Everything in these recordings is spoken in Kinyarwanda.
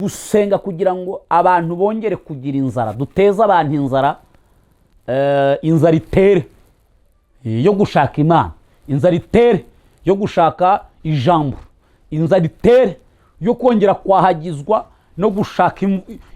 Gusenga kugira ngo abantu bongere kugira inzara, duteze abantu inzara, inzara itere yo gushaka Imana, inzara itere yo gushaka ijambo, inzara itere yo kongera kwahagizwa no gushaka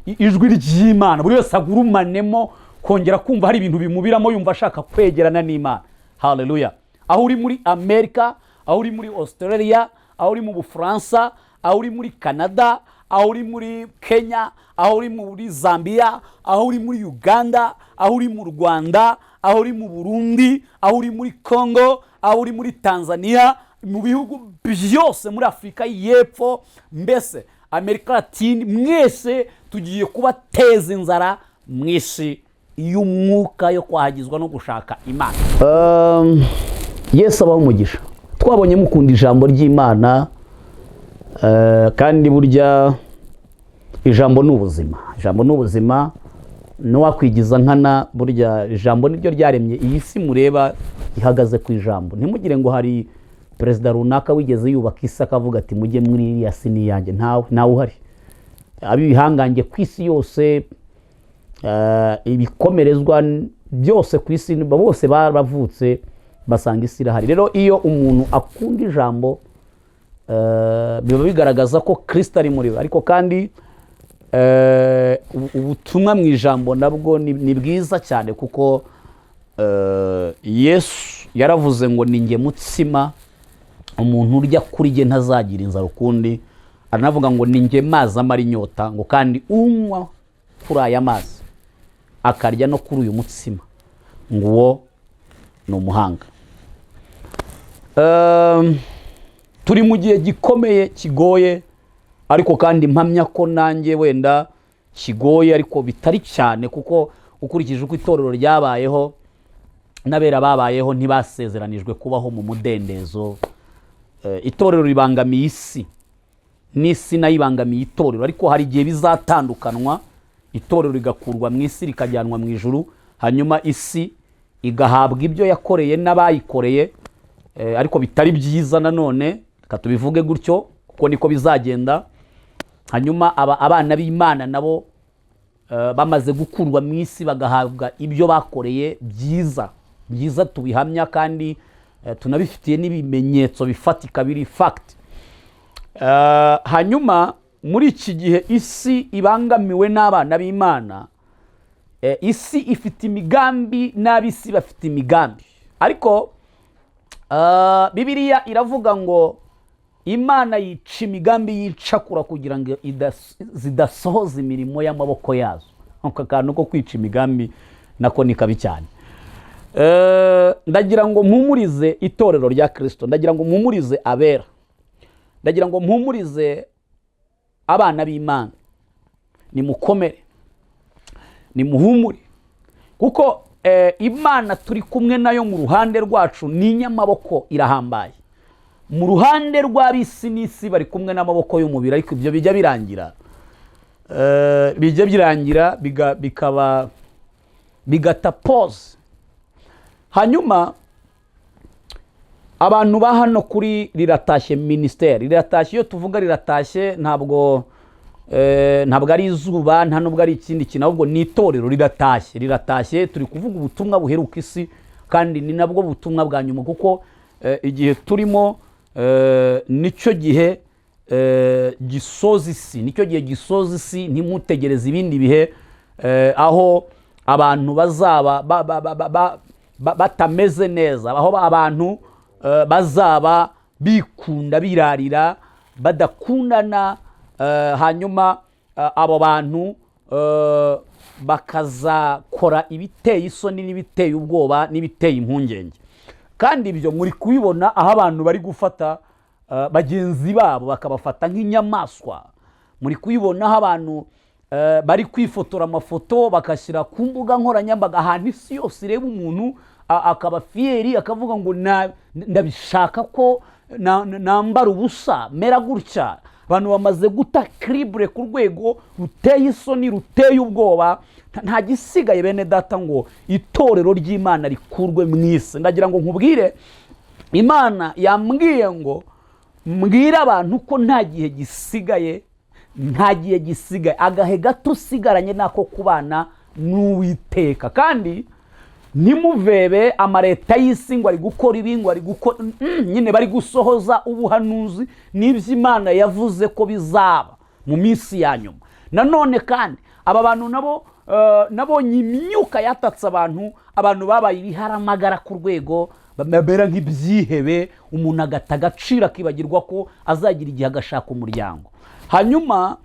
ijwi ry'Imana. Buri wese agurumanemo kongera kumva hari ibintu bimubiramo, yumva ashaka kwegerana n'Imana. Haleluya! Aho uri muri Amerika, aho uri muri Australia, aho uri mu Bufaransa, aho uri muri Canada, aho uri muri Kenya, aho uri muri Zambia, aho uri muri Uganda, aho uri mu Rwanda, aho uri mu Burundi, aho uri muri Congo, aho uri muri Tanzania, mu bihugu byose muri Afurika y'Epfo, mbese Amerika Latine, mwese tugiye kubateza inzara mu isi y'umwuka yo kwahagizwa no gushaka Imana. Yesu abaho umugisha. Twabonye mukunda ijambo ry'Imana, kandi burya ijambo ni ubuzima, ijambo ni ubuzima. N'uwakwigiza nkana, burya ijambo niryo ryaremye iyi si mureba, ihagaze ku ijambo. Ntimugire ngo hari perezida runaka wigeze yubaka isi akavuga ati: "Mujye muri iriya si ni iyanjye." Ntawe, ntawe uhari. Ab'ibihangange ku isi yose, ibikomerezwa byose ku isi, bose baravutse basanga isi irahari. Rero iyo umuntu akunda ijambo, biba bigaragaza ko Kirisito ari muri we. Ariko kandi ubutumwa mu ijambo nabwo ni bwiza cyane, kuko Yesu yaravuze ngo: "Ni njye mutsima, umuntu urya kuri jye ntazagira inzara ukundi." Aranavuga ngo: "Ni njye mazi amara inyota," ngo kandi unywa kuri aya mazi akarya no kuri uyu mutsima, ngo uwo ni umuhanga. Turi mu gihe gikomeye, kigoye, ariko kandi mpamya ko nanjye wenda kigoye, ariko bitari cyane, kuko ukurikije uko itorero ryabayeho n'abera babayeho, ntibasezeranijwe kubaho mu mudendezo. Itorero ribangamiye isi, n'isi nayo ibangamiye itorero, ariko hari igihe bizatandukanwa, itorero rigakurwa mu isi rikajyanwa mu ijuru, hanyuma isi igahabwa ibyo yakoreye n'abayikoreye, ariko bitari byiza nanone, reka tubivuge gutyo kuko niko bizagenda. Hanyuma abana b'Imana nabo bamaze gukurwa mu isi bagahabwa ibyo bakoreye byiza byiza, tubihamya kandi tunabifitiye n'ibimenyetso bifatika biri fact. Hanyuma muri iki gihe isi ibangamiwe n'abana b'Imana, isi ifite imigambi n'ab'isi bafite imigambi, ariko Bibiliya iravuga ngo Imana yica imigambi yicakura kugira ngo zidasohoza imirimo y'amaboko yazo. Ako kantu ko kwica imigambi nako ni kabi cyane. Ndagira ngo mpumurize itorero rya Kirisito, ndagira ngo mpumurize abera, ndagira ngo mpumurize abana b'Imana: nimukomere, nimuhumure, kuko Imana turi kumwe nayo mu ruhande rwacu ni inyamaboko, irahambaye. Mu ruhande rw'ab'isi n'isi bari kumwe n'amaboko y'umubiri, ariko ibyo bijya birangira, bijya birangira bikaba bigata pause. Hanyuma abantu ba hano kuri Riratashye Ministry, Riratashye, iyo tuvuga Riratashye, ntabwo ari izuba, nta nubwo ari ikindi kintu, ahubwo ni itorero riratashye. Riratashye, turi kuvuga ubutumwa buheruka isi, kandi ni nabwo butumwa bwa nyuma, kuko igihe turimo nicyo gihe gisoza isi, nicyo gihe gisoza isi. Ntimutegereze ibindi bihe aho abantu bazaba batameze neza, aho abantu bazaba bikunda, birarira, badakundana, hanyuma abo bantu bakazakora ibiteye isoni n'ibiteye ubwoba n'ibiteye impungenge. Kandi ibyo muri kubibona, aho abantu bari gufata bagenzi babo bakabafata nk'inyamaswa. Muri kubibona aho abantu bari kwifotora amafoto bagashyira ku mbuga nkoranyambaga, ahantu isi yose ireba, umuntu akaba fier, akavuga ngo: "Ndabishaka ko nambara ubusa, mera gutya." Abantu bamaze guta équilibre ku rwego ruteye isoni, ruteye ubwoba. Nta gisigaye, bene data, ngo itorero ry'Imana rikurwe mu isi. Ndagira ngo nkubwire, Imana yambwiye ngo mbwire abantu ko nta gihe gisigaye. Nta gihe gisigaye. Agahe gato usigaranye nako kubana n'Uwiteka. Kandi ntimuvebe amaleta y'isi ngo ari gukora ibi, ngo ari gukora nyine bari gusohoza ubuhanuzi n'ibyo Imana yavuze ko bizaba mu minsi ya nyuma. Nanone kandi aba bantu nabo, nabonye imyuka yatatse abantu. Abantu babaye ibiharamagara ku rwego bamera nk'ibyihebe, umuntu agata agaciro, akibagirwa ko azagira igihe agashaka umuryango. Hanyuma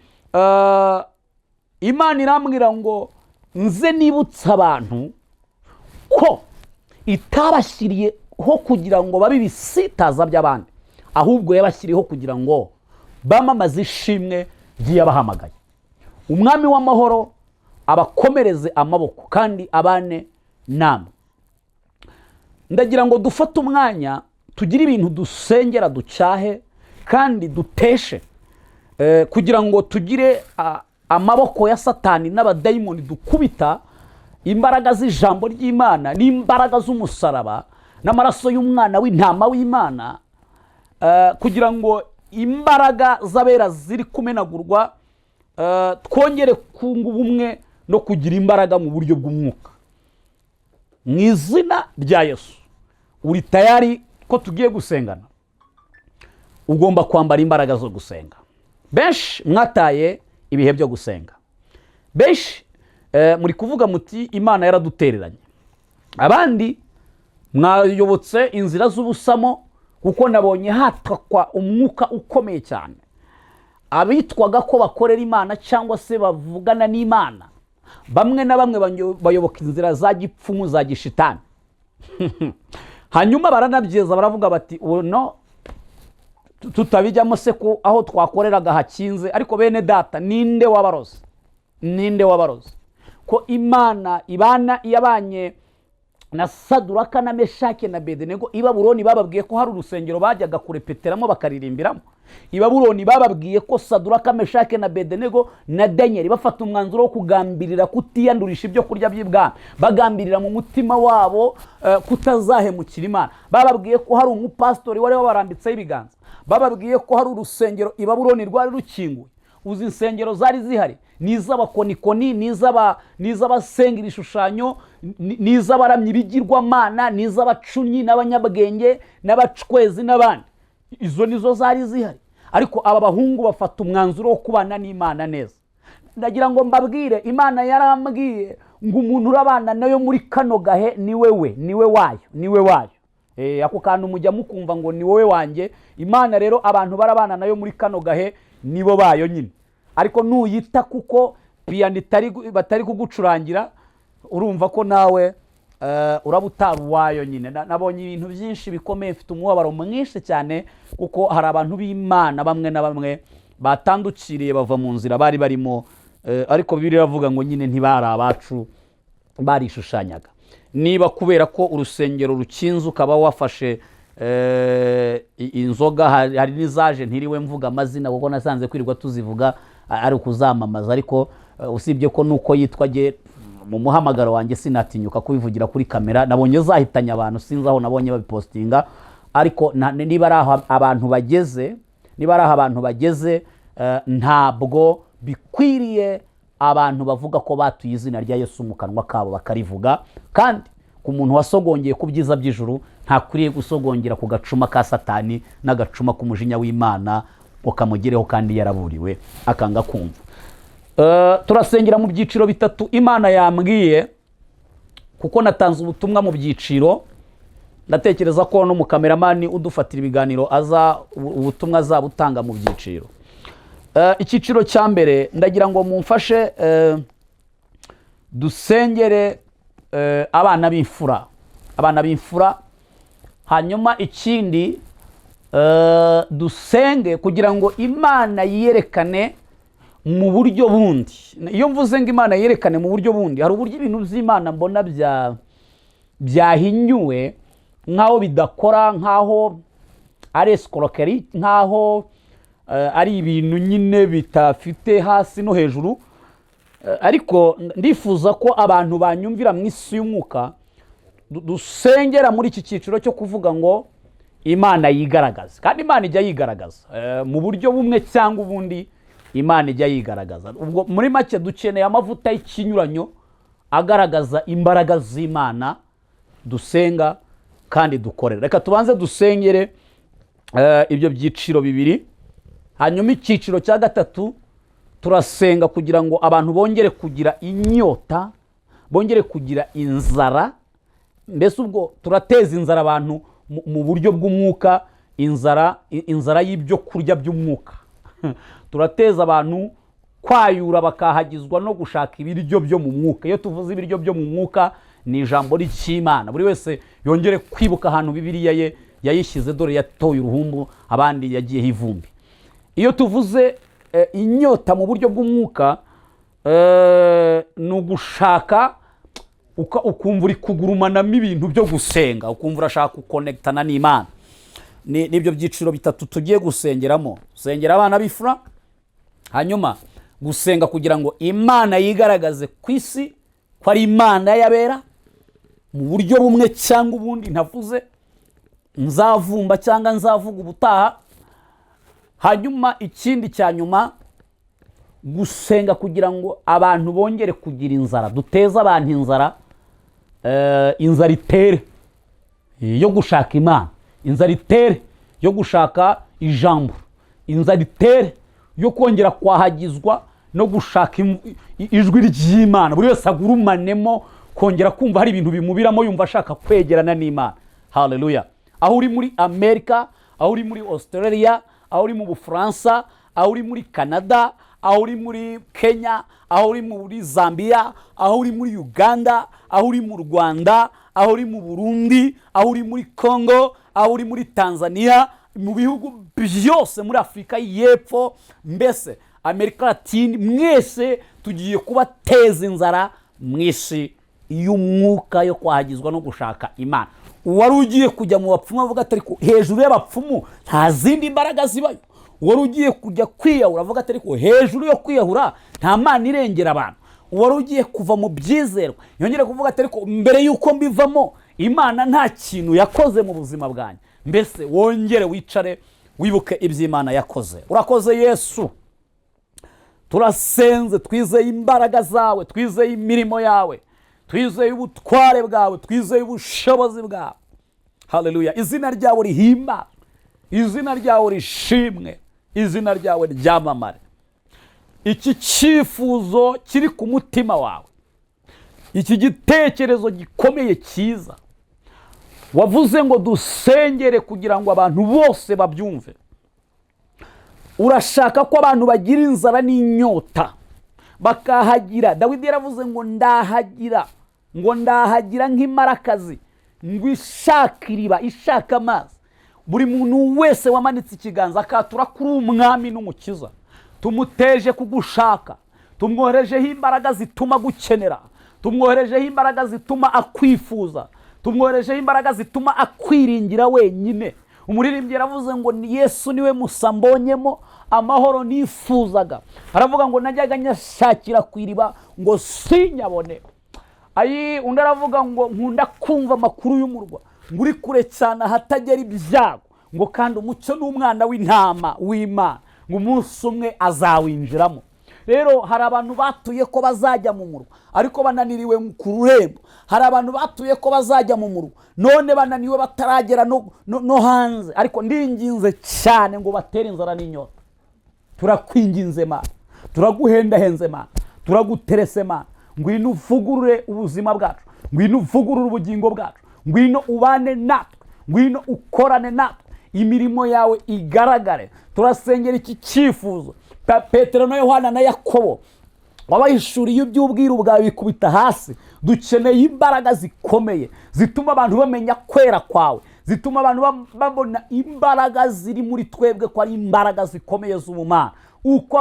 Imana irambwira ngo nze nibutse abantu ko itabashyiriyeho kugira ngo babe ibisitaza by'abandi, ahubwo yabashyiriyeho kugira ngo bamamaze ishimwe ry'iyabahamagaye. Umwami w'amahoro abakomereze amaboko kandi abane namwe. Ndagira ngo dufate umwanya, tugire ibintu dusengera, ducyahe kandi duteshe, kugira ngo tugire amaboko ya Satani n'abadayimoni dukubita imbaraga z'ijambo ry'Imana n'imbaraga z'umusaraba n'amaraso y'umwana w'intama w'Imana, kugira ngo imbaraga z'abera ziri kumenagurwa, twongere kunga ubumwe no kugira imbaraga mu buryo bw'umwuka, mu izina rya Yesu. Uri tayari ko tugiye gusengana? Ugomba kwambara imbaraga zo gusenga. Benshi mwataye ibihe byo gusenga. Benshi muri kuvuga muti: "Imana yaradutereranye." Abandi mwayobotse inzira z'ubusamo, kuko nabonye hatakwa umwuka ukomeye cyane. Abitwaga ko bakorera Imana cyangwa se bavugana n'Imana, bamwe na bamwe bayoboka inzira za gipfumu, za gishitani. Hanyuma baranabyeza, baravuga bati: "No tutabijyamo se ko aho twakoreraga hakinze?" Ariko bene data, ninde wabaroze? Ninde wabaroze ko Imana ibana yabanye na Saduraka na Meshake na Bedenego i Babuloni? Bababwiye ko hari urusengero bajyaga kurepeteramo, bakaririmbiramo i Babuloni. Bababwiye ko Saduraka, Meshake na Bedenego na Daniel bafata umwanzuro wo kugambirira kutiyandurisha ibyo kurya by'ibwami, bagambirira mu mutima wabo kutazahemukira Imana. Bababwiye ko hari umupasitori wari wabarambitseho ibiganza. Bababwiye ko hari urusengero i Babuloni rwari rukinguye. Uzi insengero zari zihari? Ni iz'abakonikoni, ni iz'abasenga ibishushanyo, ni iz'abaramya ibigirwamana, ni iz'abacunnyi n'abanyabwenge n'abacwezi n'abandi. Izo nizo zari zihari. Ariko aba bahungu bafata umwanzuro wo kubana n'Imana neza. Ndagira ngo mbabwire, Imana yarambwiye ngo umuntu urabana nayo muri kano gahe ni wewe, niwe wayo, niwe wayo. Ako kantu mujya mukumva ngo ni wowe wanjye. Imana rero, abantu barabana nayo muri kano gahe nibo bayo nyine. Ariko nuyita kuko piyano batari kugucurangira, urumva ko nawe uraba utari uwayo nyine. Nabonye ibintu byinshi bikomeye, mfite umubabaro mwinshi cyane, kuko hari abantu b'Imana bamwe na bamwe batandukiriye, bava mu nzira bari barimo, ariko Bibiliya iravuga ngo nyine ntibari abacu, barishushanyaga. Niba kubera ko urusengero rukinze ukaba wafashe inzoga, hari n'izaje, ntiriwe mvuga amazina kuko nasanze kwirirwa tuzivuga ari ukuzamamaza. Ariko usibye ko nuko yitwa ge mu muhamagaro wanjye sinatinyuka kubivugira kuri kamera. Nabonye zahitanye abantu, sinzi aho nabonye babipostinga. Ariko niba ari aho abantu bageze, niba ari aho abantu bageze, ntabwo bikwiriye abantu bavuga ko batuye izina rya Yesu mu kanwa kabo bakarivuga. Kandi ku muntu wasogongeye ku byiza by'ijuru, ntakwiriye gusogongera ku gacuma ka Satani n'agacuma k'umujinya w'Imana ngo kamugereho, kandi yaraburiwe akanga kumva. Turasengera mu byiciro bitatu Imana yambwiye, kuko natanze ubutumwa mu byiciro. Ndatekereza ko n'umukameramani udufatira ibiganiro aza ubutumwa azabutanga mu byiciro. Icyiciro cya mbere, ndagira ngo mumfashe dusengere abana b'imfura, abana b'imfura. Hanyuma ikindi, dusenge kugira ngo Imana yiyerekane mu buryo bundi. Iyo mvuze ngo Imana yerekane mu buryo bundi, hari uburyo ibintu by'Imana mbona byahinyuwe, nk'aho bidakora, nk'aho ari escroquerie, nk'aho ari ibintu nyine bitafite hasi no hejuru. Ariko ndifuza ko abantu banyumvira mu isi y'umwuka, dusengera muri iki cyiciro cyo kuvuga ngo Imana yigaragaze. Kandi Imana ijya yigaragaza mu buryo bumwe cyangwa ubundi. Imana ijya yigaragaza. Ubwo muri make dukeneye amavuta y'ikinyuranyo agaragaza imbaraga z'Imana dusenga kandi dukorera. Reka tubanze dusengere ibyo byiciro bibiri. Hanyuma icyiciro cya gatatu, turasenga kugira ngo abantu bongere kugira inyota, bongere kugira inzara. Mbese ubwo turateza inzara abantu mu buryo bw'umwuka, inzara y'ibyo kurya by'umwuka. Turateza abantu kwayura bakahagizwa no gushaka ibiryo byo mu mwuka. Iyo tuvuze ibiryo byo mu mwuka, ni ijambo ry'Imana. Buri wese yongere kwibuka ahantu Bibiliya ye yayishyize. Dore yatoye uruhumbu, abandi yagiyeho ivumbi. Iyo tuvuze inyota mu buryo bw'umwuka, ni ugushaka ukumva uri kugurumanamo ibintu byo gusenga, ukumva urashaka gukonekitana n'Imana. Nibyo byiciro bitatu tugiye gusengeramo: gusengera abana b'ifura, hanyuma gusenga kugira ngo Imana yigaragaze ku isi ko ari Imana y'abera mu buryo bumwe cyangwa ubundi ntavuze nzavumba cyangwa nzavuga ubutaha, hanyuma ikindi cya nyuma, gusenga kugira ngo abantu bongere kugira inzara, duteze abantu inzara, inzara itere yo gushaka Imana, inzara itere yo gushaka ijambo, inzara itere yo kongera kwahagizwa no gushaka ijwi ry'Imana. Buri wese agurumanemo kongera kumva hari ibintu bimubiramo, yumva ashaka kwegerana n'Imana. Haleluya! Aho uri muri Amerika, aho uri muri Australia, aho uri mu Bufaransa, aho uri muri Canada, aho uri muri Kenya, aho uri muri Zambia, aho uri muri Uganda, aho uri mu Rwanda, aho uri mu Burundi, aho uri muri Congo, aho uri muri Tanzania, mu bihugu byose muri Afurika y'Epfo, mbese Amerika Latine, mwese tugiye kubateza inzara mu isi y'umwuka yo kwahagizwa no gushaka Imana. Uwari ugiye kujya mu bapfumu avuga ati: "Ariko hejuru y'abapfumu nta zindi mbaraga zibayo?" Uwari ugiye kujya kwiyahura avuga ati: "Ariko hejuru yo kwiyahura nta Mana irengera abantu?" Uwari ugiye kuva mu byizerwa yongere kuvuga ati: "Ariko mbere y'uko mbivamo, Imana nta kintu yakoze mu buzima bwanjye?" Mbese wongere wicare wibuke iby'Imana yakoze. Urakoze Yesu. Turasenze, twizeye imbaraga zawe, twizeye imirimo yawe, twizeye ubutware bwawe, twizeye ubushobozi bwawe. Haleluya! Izina ryawe rihimba, izina ryawe rishimwe, izina ryawe ryamamare. Iki cyifuzo kiri ku mutima wawe, iki gitekerezo gikomeye cyiza wavuze ngo dusengere kugira ngo abantu bose babyumve, urashaka ko abantu bagira inzara n'inyota bakahagira. Dawidi yaravuze ngo: "Ndahagira", ngo: "Ndahagira nk'imparakazi", ngo ishaka iriba, ishaka amazi. Buri muntu wese wamanitse ikiganza akatura kuri Umwami n'Umukiza, tumuteje kugushaka, tumwoherejeho imbaraga zituma agukenera, tumwoherejeho imbaraga zituma akwifuza, tumwoherejeho imbaraga zituma akwiringira wenyine. Umuririmbyi yaravuze ngo: "Ni Yesu, niwe musa mbonyemo amahoro nifuzaga." Aravuga ngo: "Najyaga nyashakira ku iriba ngo sinyabone." Ayi, undi aravuga ngo: "Nkunda kumva amakuru y'umurwa", ngo uri kure cyane ahatagera ibyago, ngo kandi umucyo n'umwana w'intama w'Imana, ngo umunsi umwe azawinjiramo. Rero hari abantu batuye ko bazajya mu murwa ariko bananiriwe ku rurembo. Hari abantu batuye ko bazajya mu murwa none bananiwe bataragera no hanze. Ariko ndinginze cyane ngo batere inzara n'inyota. Turakwinginze Mana, turaguhendahenze Mana, turaguterese Mana. Ngwino uvugurure ubuzima bwacu, ngwino uvugurure ubugingo bwacu, ngwino ubane natwe, ngwino ukorane natwe, imirimo yawe igaragare. Turasengera iki cyifuzo. Petero na Yohana na Yakobo wabahishuriye iby'ubwiru bwawe bikubita hasi. Dukeneye imbaraga zikomeye zituma abantu bamenya kwera kwawe, zituma abantu babona imbaraga ziri muri twebwe ko ari imbaraga zikomeye z'ubumana, uko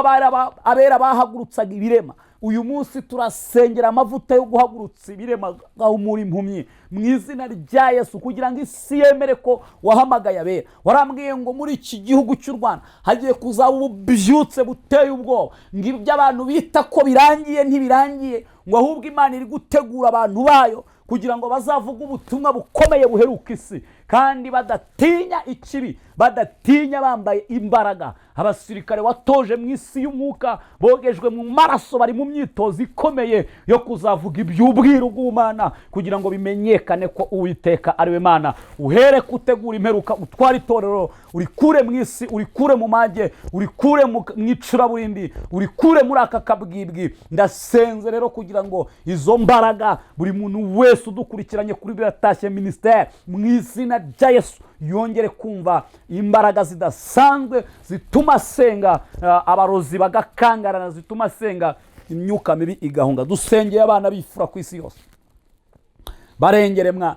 abera bahagurutsaga ibirema. Uyu munsi turasengera amavuta yo guhagurutsa ibirema, gahumura impumyi mu izina rya Yesu, kugira ngo isi yemere ko wahamagaye abera. Warambwiye ngo muri iki gihugu cy'u Rwanda hagiye kuzaba ububyutse buteye ubwoba, ngo ibyo abantu bita ko birangiye ntibirangiye, ngo ahubwo Imana iri gutegura abantu bayo kugira ngo bazavuge ubutumwa bukomeye buheruka isi. Kandi badatinya ikibi, badatinya, bambaye imbaraga. Abasirikare watoje mu isi y'umwuka, bogejwe mu maraso, bari mu myitozo ikomeye yo kuzavuga iby'ubwiru bw'Ubumana, kugira ngo bimenyekane ko Uwiteka ari we Mana. Uhere kutegura imperuka, utware itorero, urikure mu isi, urikure mu mage, urikure mu icuraburindi, urikure muri aka kabwibwi. Ndasenze rero kugira ngo izo mbaraga, buri muntu wese udukurikiranye kuri Biratashye Ministry, mu izina rya Yesu, yongere kumva imbaraga zidasanzwe zituma asenga abarozi bagakangarana, zituma asenga imyuka mibi igahunga. Dusengeye abana bifura ku isi yose, barengere mwana.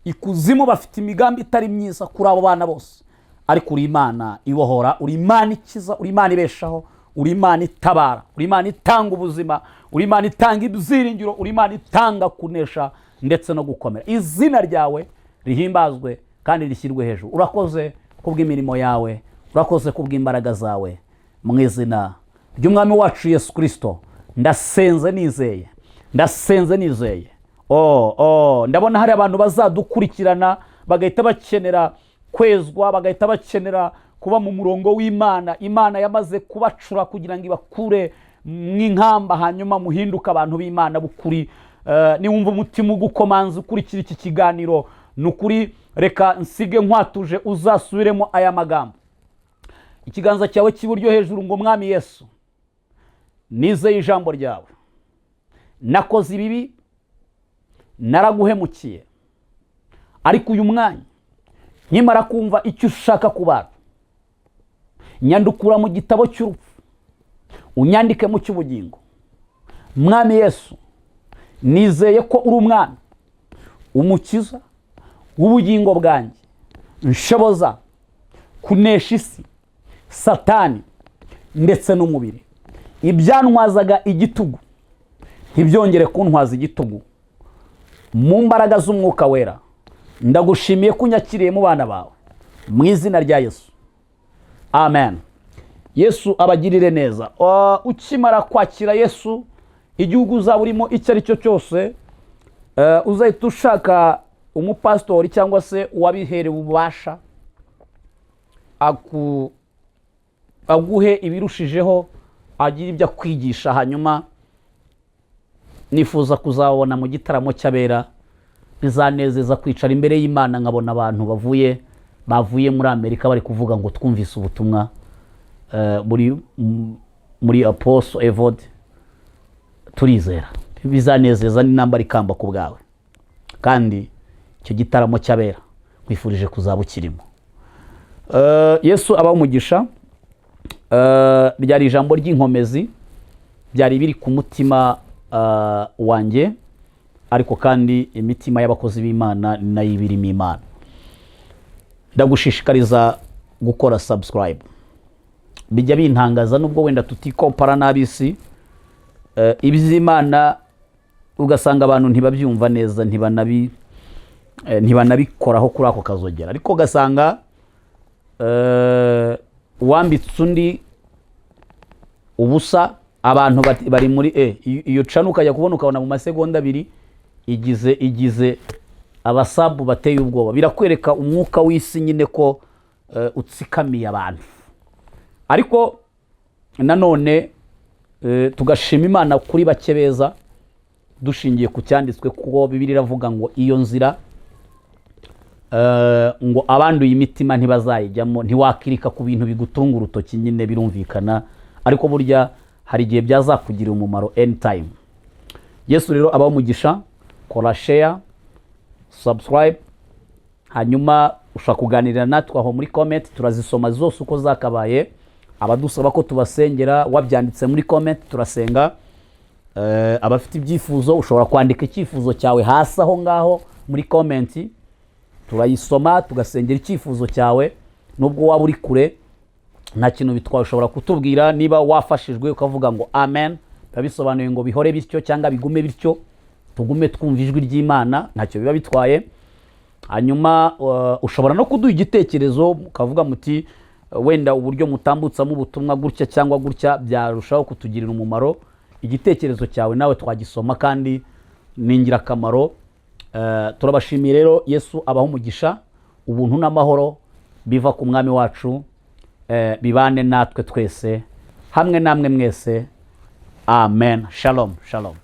Ikuzimu bafite imigambi itari myiza kuri abo bana bose, ariko uri Imana ibohora, uri Imana ikiza, uri Imana ibeshaho, uri Imana itabara, uri Imana itanga ubuzima, uri Imana itanga ibyiringiro, uri Imana itanga kunesha ndetse no gukomera. Izina ryawe rihimbazwe kandi rishyirwe hejuru. Urakoze kubw'imirimo yawe, urakoze kubw'imbaraga zawe. Mu izina ry'Umwami wacu Yesu Kirisito ndasenze nizeye, ndasenze nizeye. Oh, ndabona hari abantu bazadukurikirana bagahita bakenera kwezwa, bagahita bakenera kuba mu murongo w'Imana. Imana yamaze kubacura kugira ngo ibakure mu inkamba, hanyuma muhinduke abantu b'Imana b'ukuri. Niwumva umutima ugukomanza ukurikira iki kiganiro, ni ukuri reka nsige nkwatuje uzasubiremo aya magambo. Ikiganza cyawe cy'iburyo hejuru ngo: "Mwami Yesu, nizeye ijambo ryawe. Nakoze ibibi, naraguhemukiye, ariko uyu mwanya nkimara kumva icyo ushaka ku bantu, nyandukura mu gitabo cy'urupfu, unyandike mu cy'ubugingo. Mwami Yesu, nizeye ko uri Umwana, Umukiza w'ubugingo bwanjye. Nshoboza kunesha isi, Satani ndetse n'umubiri. Ibyantwazaga igitugu ntibyongere kuntwaza igitugu mu mbaraga z'Umwuka Wera. Ndagushimiye ko unyakiriye mu bana bawe, mu izina rya Yesu, amen." Yesu abagirire neza. Ukimara kwakira Yesu, igihugu uzaba urimo icyo ari cyo cyose, uzahita ushaka umupasitori cyangwa se uwabiherewe ububasha, aguhe ibirushijeho, agira ibyo akwigisha. Hanyuma nifuza kuzabona mu gitaramo cy'abera. Bizanezeza kwicara imbere y'Imana nkabona abantu bavuye muri Amerika bari kuvuga ngo: "Twumvise ubutumwa muri Apostle Evode, turizera." Bizanezeza n'intambara ikamba ku bwawe, kandi icyo gitaramo cy'abera nkwifurije kuzaba ukirimo. Yesu abahe umugisha. Ryari ijambo ry'inkomezi, byari biri ku mutima wanjye, ariko kandi imitima y'abakozi b'Imana ni nayo iba irimo Imana. Ndagushishikariza gukora subscribe. Bijya bintangaza, nubwo wenda tutikompara n'ab'isi, iby'Imana ugasanga abantu ntibabyumva neza, ntibanabikoraho kuri ako kazogera, ariko ugasanga uwambitse undi ubusa, abantu bari muri iyo cana, ukajya kubona ukabona mu masegonda 2 igize abasabu bateye ubwoba. Birakwereka umwuka w'isi nyine ko utsikamiye abantu. Ariko nanone tugashima Imana kuri bake beza, dushingiye ku cyanditswe, kuko Bibiliya iravuga ngo iyo nzira ngo abanduye imitima ntibazayijyamo. Ntiwakirika ku bintu bigutunga urutoki nyine, birumvikana, ariko burya hari igihe byazakugirira umumaro anytime. Yesu rero abahe umugisha. Kora share, subscribe, hanyuma ushobora kuganirira natwe aho muri comment, turazisoma zose uko zakabaye. Abadusaba ko tubasengera, wabyanditse muri comment, turasenga. Abafite ibyifuzo, ushobora kwandika icyifuzo cyawe hasi aho ngaho muri comment, turayisoma tugasengera icyifuzo cyawe. Nubwo waba uri kure, nta kintu bitwaye. Ushobora kutubwira niba wafashijwe, ukavuga ngo "Amen", biba bisobanuye ngo bihore bityo cyangwa bigume bityo, tugume twumva ijwi ry'Imana, ntacyo biba bitwaye. Hanyuma ushobora no kuduha igitekerezo, mukavuga muti: "Wenda uburyo mutambutsamo ubutumwa gutya cyangwa gutya byarushaho kutugirira umumaro." Igitekerezo cyawe nawe twagisoma kandi ni ingirakamaro. Turabashimiye rero, Yesu abahe umugisha. Ubuntu n'amahoro biva ku Mwami wacu bibane natwe twese hamwe namwe mwese. Amen. Shalom, shalom.